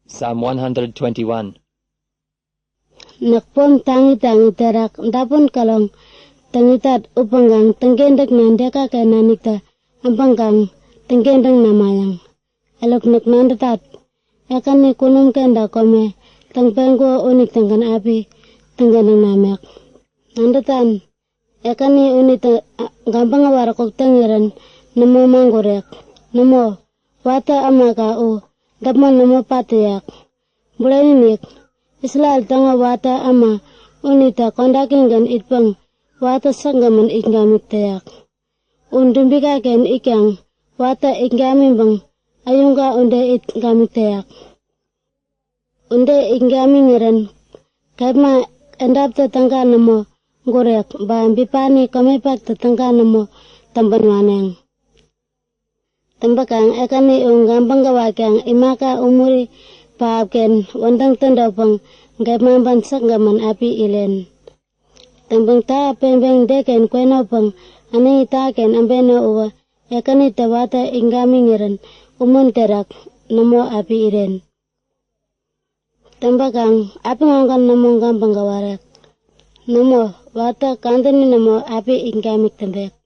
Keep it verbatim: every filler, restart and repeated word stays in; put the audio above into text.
Psalm one hundred twenty-one. Näk pom taŋi taŋi terak dapun käroŋ täŋ itat upäŋkaŋ täŋkentäk nadäkaken naniktä äbäŋkaŋ täŋkentäŋ namayäŋ. Eruk näk nadätat, Ekäni kunum kenta kome täŋpeŋkuko unitägän api täŋkentäŋ namek. Nadätan? Ekäni unitä gabäŋ äwaräkuk täŋirän nämo magurek. Nämo, watä ämaka u däpmon nämo pat täyak. Bureni-inik, Isrel täŋo watä äma unitä kodakigän itpäŋ watä säkgämän it gamik täyak. U dubikaken itkaŋ watä it gamiŋpäŋ äyuŋka ude it gamik täyak. Ude it gamiŋirän kepma edaptä täga nämo gurek, ba bipani komepaktä täga nämo täŋpän waneŋ. Täŋpäkaŋ Ekäni u gabäŋ gäwatkaŋ imaka umuri pähapken wädäŋ tädotpäŋ gepmaŋpän säkgämän api iren. Täŋpäŋ täha peŋpeŋ deken kwenopäŋ äneŋi tähaken äbeno uwä Ekänitä watä it gamiŋirän umun terak nämo api iren. Täŋpäkaŋ apiŋogän nämo gabäŋ gäwarek. Nämo, watä kadäni nämo api it gamik täŋpek.